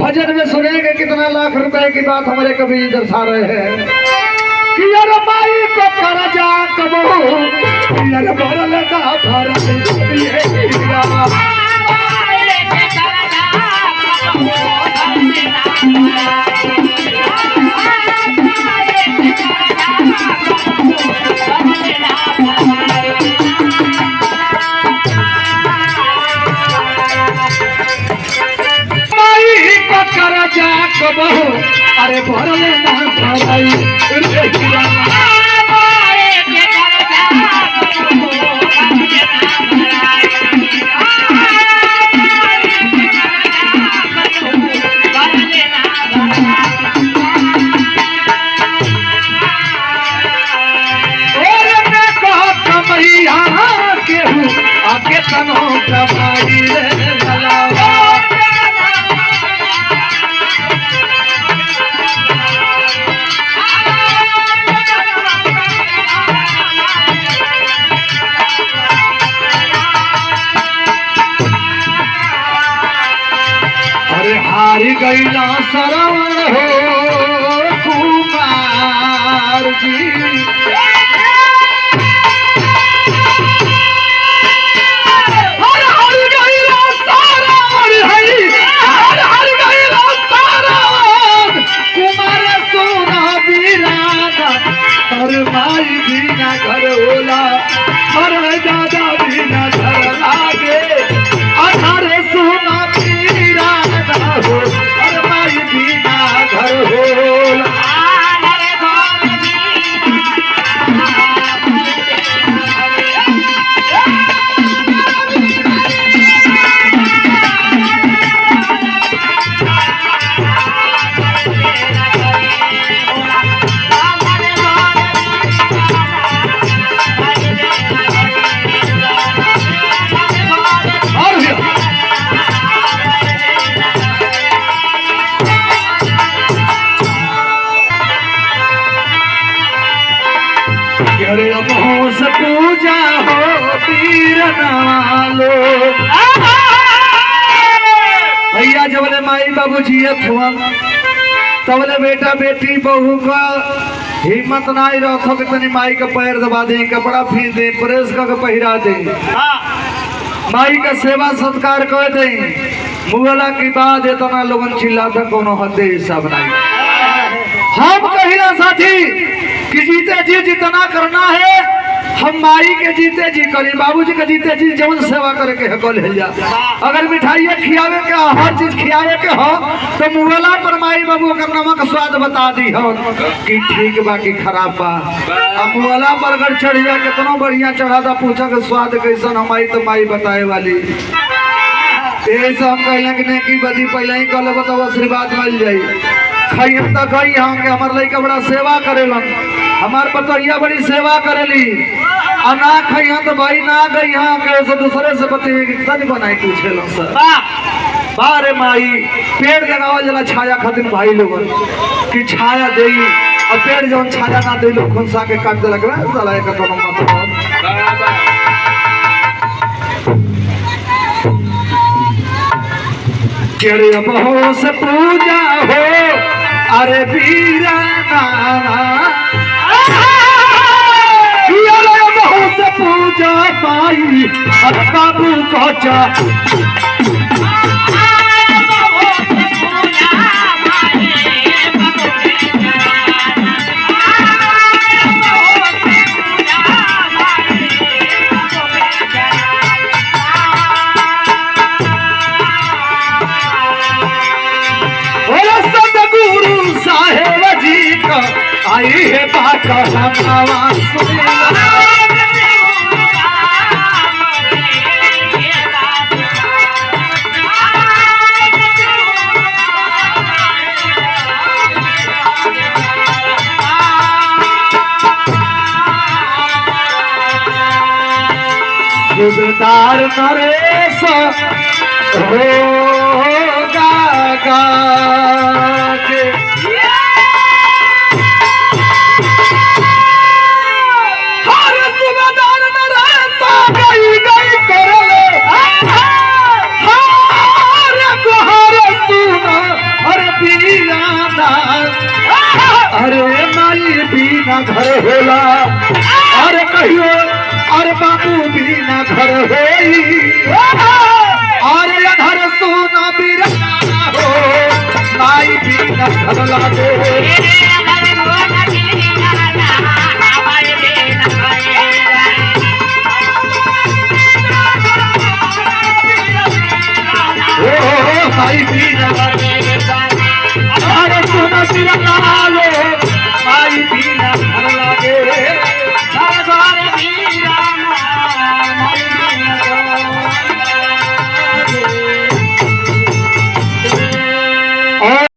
भजन में सुनेंगे कितना लाख रुपए की बात हमारे कवि दर्शा रहे हैं कि यार माई को करजा कबो यार भरल ना भरल ये हीरा। माई को करजा कबो अरे भरल ना भरल ये हीरा। और मैं कहा कमैया केहू आके तनो कमाई रे भला। अरे हारी गईला सरवण हो कुमार जी। हर हर गईला सरवण हई, हर हर गईला सरवण कुमार सोना बीराना। हर माई बिना घर होला, हर दादा बिना घर लागे। अधर सोना बीराना हो, हर माई बिना घर होला। और भैया अरे अब होश पूजा हो पीर नालो। भैया जबले माई बाबू जी हुआ तबले बेटा बेटी बहू का हिम्मत ना ही रखो कि तनी माई का पैर दबा दे, कपड़ा फीस दे, प्रेस का पहिरा दे, माई का सेवा सत्कार कर दे। मुगला की बाद इतना लोगन चिल्लाता कोनो हद हिसाब नहीं। हम कहिला साथी कि जीते जी जितना करना है हम माई के जीते जी करी, बाबूजी के जीते जी जवन सेवा करे के है कल जा। अगर मिठाइया खियावे के हर चीज खियावे के हो तो मुगला पर माई बाबू का नमक स्वाद बता दी हो कि ठीक बा कि खराब बा। अब मुगला पर अगर चढ़िया कितना बढ़िया चढ़ा था, पूछा के स्वाद कैसन हमारी तो माई बताए वाली। यही से हम कहला कि नेकी बदी पहले ही कल बताओ आशीर्वाद मिल जाई। खइहन त खई हम के हमार लइका बड़ा सेवा करेलन, हमार पतोहिया बड़ी सेवा करेली। आ ना खइहन तो भाई ना गई हाँ के से दूसरे से बती तनी बनाई पूछेलन सर। बारे माई पेड़ लगावल जाला छाया खातिर भाई लोगन कि छाया देई, और पेड़ जवन छाया ना देई लोग खुनसा के काट देलक बे साला एक कोनो मतलब। केड़े बहो से पूजा हो अरे बीरा नाना, अरे बहो से पूजा पाई अरे बाबू कोचा। सतगुरु साहेब जी का आई है बात हमारा सुनला। सूबेदार नरेश हो गा गा के हर सूबेदार नरेश गई गई करले हर गोहर सुना अरे माई बिना घर होला, अरे कहियो अरे बाबू बिना घर होई, अरे अधर सोना बिरा हो, माई बिना घर लागे। ओ माई बिना अरे सोना बिरा हो,